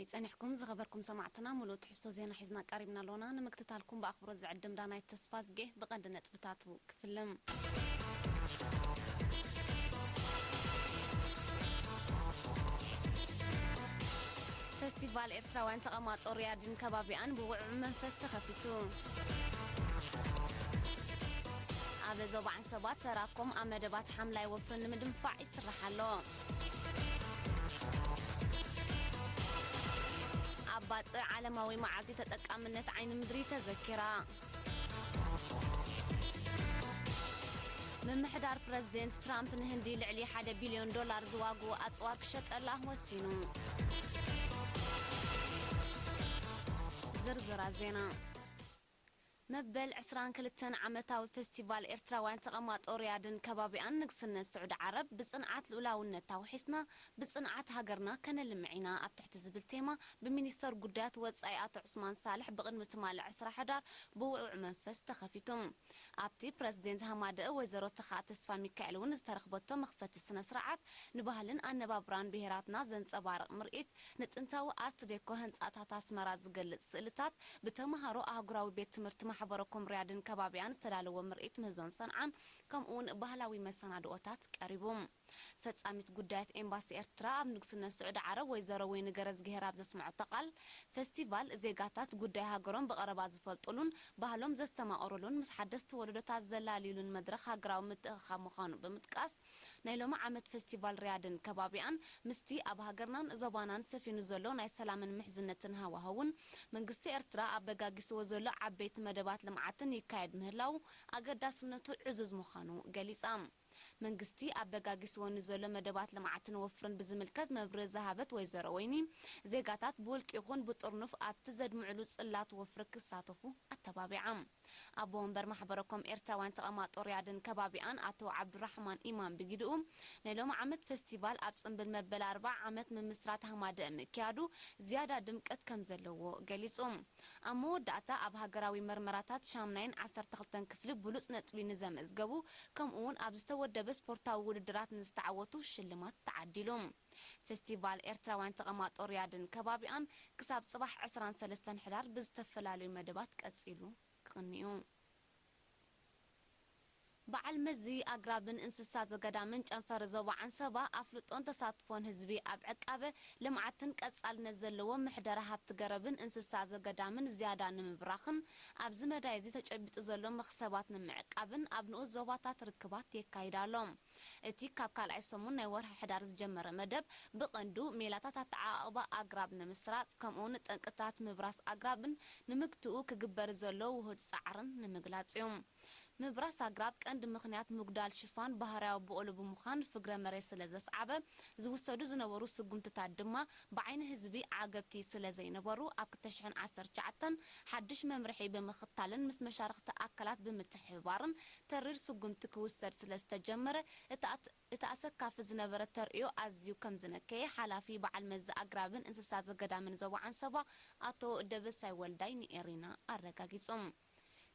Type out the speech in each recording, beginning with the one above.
ጸኒሕኩም ዝኸበርኩም ሰማዕትና፣ ሙሉእ ትሕዝቶ ዜና ሒዝና ቀሪብና ኣሎና። ንምክትታልኩም ብኣኽብሮት ዝዕድም ዳናይት ተስፋዝጌ። ብቐንዲ ነጥብታቱ ክፍልም። ፈስቲቫል ኤርትራውያን ተቐማጦ ሪያድን ከባቢኣን ብውዕውዕ መንፈስ ተኸፊቱ። ኣብ ዞባ ዓንሰባ ተራኮም ኣብ መደባት ሓምላይ ወፍሪ ንምድንፋዕ ይስራሕ ኣሎ። ኣብ ባጽዕ ዓለማዊ መዓልቲ ተጠቃምነት ዓይኒ ምድሪ ተዘኪራ። ምምሕዳር ፕረዚደንት ትራምፕ ንህንዲ ልዕሊ ሓደ ቢልዮን ዶላር ዝዋግኡ ኣጽዋር ክሸጠላ ወሲኑ። ዝርዝራት ዜና። መበል ዕስራን ክልተን ዓመታዊ ፈስቲቫል ኤርትራውያን ተቐማጦ ሪያድን ከባቢኣን ንግስነት ስዑዲ ዓረብ ብጽንዓት ልኡላውነት ታውሒስና ብጽንዓት ሃገርና ከነልምዕ ኢና ኣብ ትሕቲ ዝብል ቴማ ብሚኒስተር ጉዳያት ወጻኢ ኣቶ ዑስማን ሳልሕ ብቕድሚ ትማሊ ዕስራ ሕዳር ብውዕውዕ መንፈስ ተኸፊቱ። ኣብቲ ፕረዚደንት ሃማደእ ወይዘሮ ተኻ ተስፋ ሚካኤል እውን ዝተረኽበቶ መኽፈቲ ስነ ስርዓት ንባህልን ኣነባብራን ብሄራትና ዘንጸባርቕ ምርኢት፣ ንጥንታዊ ኣርት ዴኮ ህንጻታት ኣስመራ ዝገልጽ ስእልታት፣ ብተመሃሮ ኣህጉራዊ ቤት ትምህርቲ ማሕበረ ኮም ሪያድን ከባቢኣን ዝተዳለወ ምርኢት ምህዞን ሰንዓን፣ ከምኡውን ባህላዊ መሰናድኦታት ቀሪቡ። ፈጻሚት ጉዳያት ኤምባሲ ኤርትራ ኣብ ንግስነት ስዑዲ ዓረብ ወይዘሮ ወይኒ ገረዝግሄር ኣብ ዘስምዐቶ ቃል፣ ፈስቲቫል ዜጋታት ጉዳይ ሃገሮም ብቐረባ ዝፈልጡሉን ባህሎም ዘስተማቕሩሉን ምስ ሓደስቲ ወለዶታት ዘላልዩሉን መድረኽ ሃገራዊ ምትእኽኻብ ምዃኑ ብምጥቃስ፣ ናይ ሎሚ ዓመት ፈስቲቫል ሪያድን ከባቢኣን ምስቲ ኣብ ሃገርናን ዞባናን ሰፊኑ ዘሎ ናይ ሰላምን ምሕዝነትን ሃዋህውን መንግስቲ ኤርትራ ኣበጋጊስዎ ዘሎ ዓበይቲ መደባት ልምዓትን ይካየድ ምህላው ኣገዳስነቱ ዕዙዝ ምዃኑ ገሊጻ። መንግስቲ ኣበጋጊስዎ ንዘሎ መደባት ልምዓትን ወፍርን ብዝምልከት መብርሂ ዝሃበት ወይዘሮ ወይኒ፣ ዜጋታት ብውልቂ ይኹን ብጥርኑፍ ኣብቲ ዘድምዕሉ ጽላት ወፍሪ ክሳተፉ ኣተባቢዓ። ኣቦ ወንበር ማሕበረ ኮም ኤርትራውያን ተቐማጦ ሪያድን ከባቢኣን ኣቶ ዓብዱራሕማን ኢማም ብጊድኡ፣ ናይ ሎሚ ዓመት ፈስቲቫል ኣብ ጽምብል መበል ኣርብዓ ዓመት ምምስራት ሃማደእ ምክያዱ ዝያዳ ድምቀት ከም ዘለዎ ገሊጹ። ኣብ መወዳእታ ኣብ ሃገራዊ መርመራታት ሻምናይን ዓሰርተ ክልተን ክፍሊ ብሉጽ ነጥቢ ንዘመዝገቡ፣ ከምኡ እውን ኣብ ዝተወደበ ስፖርታዊ ውድድራት ንዝተዓወቱ ሽልማት ተዓዲሉ። ፈስቲቫል ኤርትራውያን ተቐማጦ ሪያድን ከባቢኣን ክሳብ ጽባሕ ዕስራን ሰለስተን ሕዳር ብዝተፈላለዩ መደባት ቀጺሉ ክቕንዩ። በዓል መዚ ኣግራብን እንስሳ ዘገዳምን ጨንፈር ዞባ ዓንሰባ ኣፍልጦን ተሳትፎን ህዝቢ ኣብ ዕቃበ ልምዓትን ቀጻልነት ዘለዎ ምሕደራ ሃብቲ ገረብን እንስሳ ዘገዳምን ዝያዳ ንምብራኽን ኣብዚ መዳይ እዚ ተጨቢጡ ዘሎ መኽሰባት ንምዕቃብን ኣብ ንኡስ ዞባታት ርክባት የካይድ ኣሎ። እቲ ካብ ካልኣይ ሰሙን ናይ ወርሒ ሕዳር ዝጀመረ መደብ ብቐንዱ ሜላታት ኣተዓቓቕባ ኣግራብ ንምስራጽ ከምኡውን ጠንቅታት ምብራስ ኣግራብን ንምግትኡ ክግበር ዘሎ ውሁድ ጻዕርን ንምግላጽ እዩ። ምብራስ ኣግራብ ቀንዲ ምኽንያት ምጉዳል ሽፋን ባህርያዊ ብቑሉ ብምዃን ፍግረ መሬት ስለ ዘስዓበ ዝውሰዱ ዝነበሩ ስጉምትታት ድማ ብዓይኒ ህዝቢ ዓገብቲ ስለ ዘይነበሩ ኣብ ክልተ ሽሕን ዓሰርተ ትሽዓተን ሓድሽ መምርሒ ብምኽታልን ምስ መሻርኽቲ ኣካላት ብምትሕብባርን ተሪር ስጉምቲ ክውሰድ ስለ ዝተጀመረ እቲ ኣት- እቲ ኣሰካፊ ዝነበረ ተርእዮ ኣዝዩ ከም ዝነከየ ሓላፊ በዓል መዚ ኣግራብን እንስሳ ዘገዳምን ዞባ ዓንሰባ ኣቶ ደበሳይ ወልዳይ ንኤሪና ኣረጋጊጾም።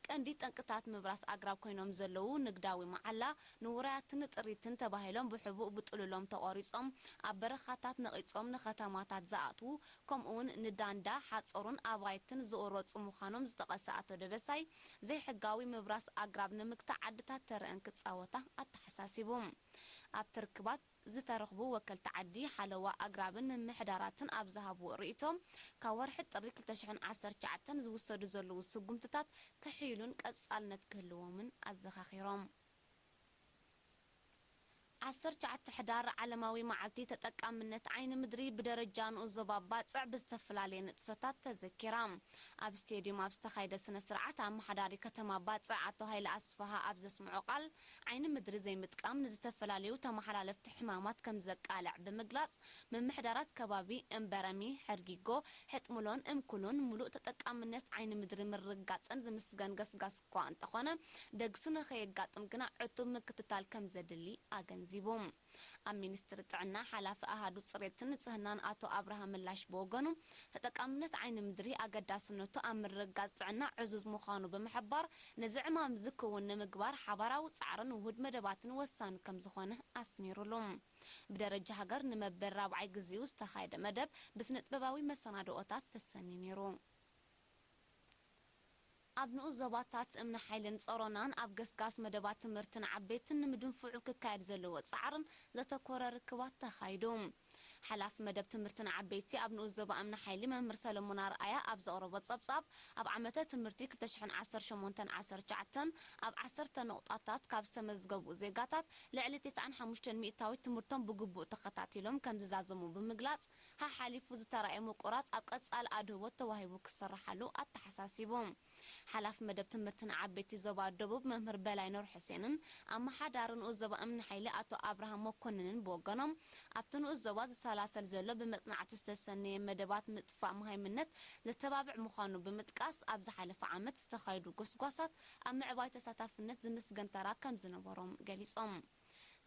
ቀንዲ ጠንቅታት ምብራስ ኣግራብ ኮይኖም ዘለዉ ንግዳዊ መዓላ፣ ንውራያትን ጥሪትን ተባሂሎም ብሕቡእ ብጥሉሎም ተቖሪጾም ኣብ በረኻታት ነቒጾም ንከተማታት ዝኣትዉ ከምኡውን ንዳንዳ ሓጾሩን ኣባይትን ዝቑረጹ ምዃኖም ዝጠቐሰ ኣቶ ደበሳይ፣ ዘይሕጋዊ ምብራስ ኣግራብ ንምግታእ ዓድታት ተረአን ክጻወታ ኣተሓሳሲቡ። ኣብቲ ርክባት ዝተረኽቡ ወከልቲ ዓዲ፣ ሓለዋ ኣግራብን ምምሕዳራትን ኣብ ዝሃብዎ ርእይቶ፣ ካብ ወርሒ ጥሪ ክልተ ሽሕን ዓሰርተ ትሽዓተን ዝውሰዱ ዘለዉ ስጉምትታት ክሕይሉን ቀጻልነት ክህልዎምን ኣዘኻኺሮም። ዓሰርተ ትሽዓተ ሕዳር ዓለማዊ መዓልቲ ተጠቃምነት ዓይኒ ምድሪ ብደረጃ ንኡስ ዞባ ባጽዕ ብዝተፈላለየ ንጥፈታት ተዘኪራ። ኣብ ስቴድዩም ኣብ ዝተኻየደ ስነ ስርዓት ኣመሓዳሪ ከተማ ባጽዕ ኣቶ ሃይለ ኣስፍሃ ኣብ ዘስምዖ ቃል፣ ዓይኒ ምድሪ ዘይምጥቃም ንዝተፈላለዩ ተመሓላለፍቲ ሕማማት ከም ዘቃልዕ ብምግላጽ፣ ምምሕዳራት ከባቢ እምበረሚ፣ ሕርጊጎ፣ ሕጥምሎን እምኩሎን ምሉእ ተጠቃምነት ዓይኒ ምድሪ ምርግጋጽን ዝምስገን ገስጋስ እኳ እንተኾነ፣ ደግሲ ንኸየጋጥም ግና ዕቱብ ምክትታል ከም ዘድሊ ኣገንዚቡ። ኣብ ሚኒስትሪ ጥዕና ሓላፊ ኣሃዱ ጽሬትን ንጽህናን ኣቶ ኣብርሃ ምላሽ ብወገኑ፣ ተጠቃምነት ዓይኒ ምድሪ ኣገዳስነቱ ኣብ ምርግጋጽ ጥዕና ዕዙዝ ምዃኑ ብምሕባር፣ ነዚ ዕማም እዚ ክውን ንምግባር ሓባራዊ ጻዕርን ውሁድ መደባትን ወሳኒ ከም ዝኾነ ኣስሚሩሉ። ብደረጃ ሃገር ንመበል ራብዓይ ግዜኡ ዝተኻየደ መደብ ብስነ ጥበባዊ መሰናድኦታት ተሰንዩ ነይሩ። ኣብ ንኡስ ዞባታት እምኒ ሓይልን ጾሮናን ኣብ ገስጋስ መደባት ትምህርትን ዓበይትን ንምድንፍዑ ክካየድ ዘለዎ ጻዕርን ዘተኮረ ርክባት ተኻይዱ። ሓላፊ መደብ ትምህርትን ዓበይቲ ኣብ ንኡስ ዞባ እምኒ ሓይሊ መምህር ሰለሞን ኣርኣያ ኣብ ዘቕረቦ ጸብጻብ፣ ኣብ ዓመተ ትምህርቲ ክልተ ሽሕን ዓሰርተ ሸሞንተን ዓሰርተ ትሽዓተን ኣብ ዓሰርተ ነቑጣታት ካብ ዝተመዝገቡ ዜጋታት ልዕሊ ተስዓን ሓሙሽተን ሚእታዊት ትምህርቶም ብግቡእ ተኸታቲሎም ከም ዝዛዘሙ ብምግላጽ፣ ሓሓሊፉ ዝተራእየ ምቁራጽ ኣብ ቀጻሊ ኣድህቦ ተዋሂቡ ክስርሓሉ ኣተሓሳሲቡ። ሓላፊ መደብ ትምህርትን ዓበይቲ ዞባ ደቡብ መምህር በላይ ኑር ሕሴንን ኣመሓዳሪ ንኡስ ዞባ እምኒ ሓይሊ ኣቶ ኣብርሃም መኮንንን ብወገኖም፣ ኣብቲ ንኡስ ዞባ ዝሰላሰል ዘሎ ብመጽናዕቲ ዝተሰነየ መደባት ምጥፋእ መሃይምነት ዘተባብዕ ምዃኑ ብምጥቃስ፣ ኣብ ዝሓለፈ ዓመት ዝተኻየዱ ጎስጓሳት ኣብ ምዕባይ ተሳታፍነት ዝምስገን ተራ ከም ዝነበሮም ገሊጾም።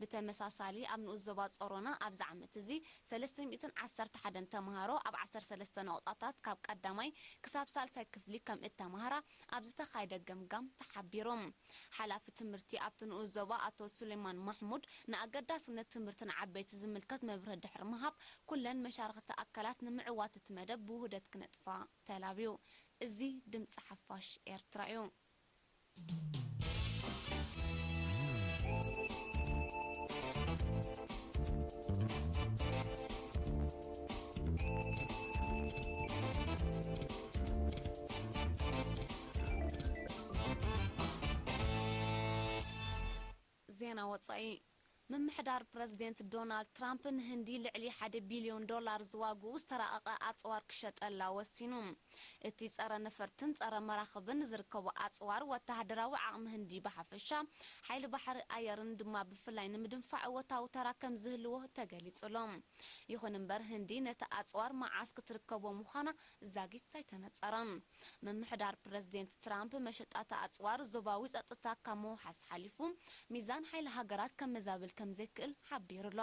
ብተመሳሳሊ ኣብ ንኡስ ዞባ ጾሮና ኣብዚ ዓመት እዚ ሰለስተ ሚእትን ዓሰርተ ሓደን ተምሃሮ ኣብ ዓሰርተ ሰለስተ ነቑጣታት ካብ ቀዳማይ ክሳብ ሳልሳይ ክፍሊ ከም እተማህራ ኣብ ዝተኻየደ ገምጋም ተሓቢሩ። ሓላፊ ትምህርቲ ኣብቲ ንኡስ ዞባ ኣቶ ሱሌማን ማሕሙድ ንኣገዳስነት ትምህርቲ ንዓበይቲ ዝምልከት መብርሂ ድሕሪ ምሃብ፣ ኩለን መሻርኽቲ ኣካላት ንምዕዋት እቲ መደብ ብውህደት ክነጥፋ ተላብዩ። እዚ ድምፂ ሓፋሽ ኤርትራ እዩ። ዜና ወጻኢ። ምምሕዳር ፕረዚደንት ዶናልድ ትራምፕ ንህንዲ ልዕሊ ሓደ ቢልዮን ዶላር ዝዋግኡ ዝተራቐቐ ኣጽዋር ክሸጠላ ወሲኑ። እቲ ጸረ ነፈርትን ጸረ መራኽብን ዝርከቦ ኣጽዋር፣ ወተሃደራዊ ዓቕሚ ህንዲ ብሓፈሻ፣ ሓይሊ ባሕሪ ኣየርን ድማ ብፍላይ ንምድንፋዕ እወታዊ ተራ ከም ዝህልዎ ተገሊጹ ኣሎ። ይኹን እምበር፣ ህንዲ ነቲ ኣጽዋር መዓስ ክትርከቦ ምዃና ዛጊት ኣይተነጸረን። ምምሕዳር ፕረዚደንት ትራምፕ፣ መሸጣ እቲ ኣጽዋር ዞባዊ ጸጥታ ካብ ምውሓስ ሓሊፉ፣ ሚዛን ሓይሊ ሃገራት ከመዛብል ከም ዘይክእል ሓቢሩ ኣሎ።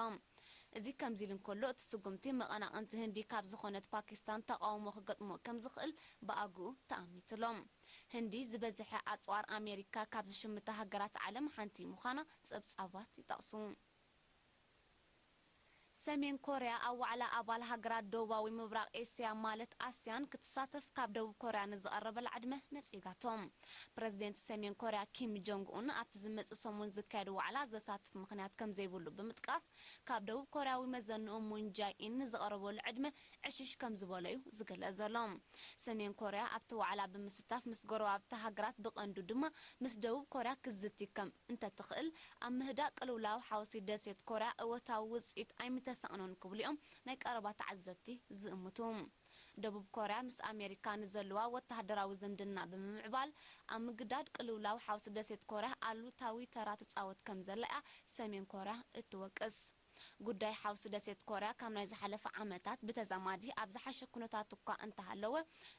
እዚ ከምዚ ኢሉ እንከሎ፣ እቲ ስጉምቲ መቐናቕንቲ ህንዲ ካብ ዝኾነት ፓኪስታን ተቓውሞ ክገጥሞ ከም ዝኽእል ብኣግኡ ተኣሚቱ ኣሎ። ህንዲ ዝበዝሐ ኣጽዋር ኣሜሪካ ካብ ዝሽምታ ሃገራት ዓለም ሓንቲ ምዃና ጸብጻባት ይጠቕሱ። ሰሜን ኮርያ ኣብ ዋዕላ ኣባል ሃገራት ደቡባዊ ምብራቕ ኤስያ ማለት ኣስያን ክትሳተፍ ካብ ደቡብ ኮርያ ንዝቐረበላ ዕድመ ነጺጋቶ። ፕረዚደንት ሰሜን ኮርያ ኪም ጆንግ ኡን ኣብቲ ዝመጽእ ሰሙን ዝካየድ ዋዕላ ዘሳትፍ ምኽንያት ከም ዘይብሉ ብምጥቃስ፣ ካብ ደቡብ ኮርያዊ መዘንኡ ሙን ጃይ ኢን ንዝቐረበሉ ዕድመ ዕሽሽ ከም ዝበሎ እዩ ዝግለጽ ዘሎ። ሰሜን ኮርያ ኣብቲ ዋዕላ ብምስታፍ ምስ ጎረባብቲ ሃገራት ብቐንዱ ድማ ምስ ደቡብ ኮርያ ክትዝቲ ከም እንተትኽእል፣ ኣብ ምህዳእ ቅልውላው ሓውሲ ደሴት ኮርያ እወታዊ ውጽኢት ኣይምተሳእኖን ክብሉ እዮም ናይ ቀረባ ተዓዘብቲ ዝእምቱ። ደቡብ ኮርያ ምስ ኣሜሪካ ንዘለዋ ወተሃደራዊ ዝምድና ብምምዕባል፣ ኣብ ምግዳድ ቅልውላው ሓውሲ ደሴት ኮርያ ኣሉታዊ ተራ ትጻወት ከም ዘላ እያ ሰሜን ኮርያ እትወቅስ። ጉዳይ ሓውሲ ደሴት ኮርያ ካብ ናይ ዝሓለፈ ዓመታት ብተዛማዲ ኣብ ዝሓሸ ኩነታት እኳ እንተሃለወ፣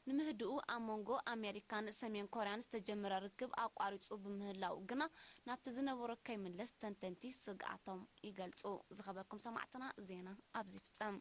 ንምህድኡ ኣብ መንጎ ኣሜሪካን ሰሜን ኮርያን ዝተጀመረ ርክብ ኣቋሪጹ ብምህላው ግና፣ ናብቲ ዝነበሮ ከይምለስ ተንተንቲ ስግኣቶም ይገልጹ። ዝኸበርኩም ሰማዕትና፣ ዜና ኣብዚ ፍጸም።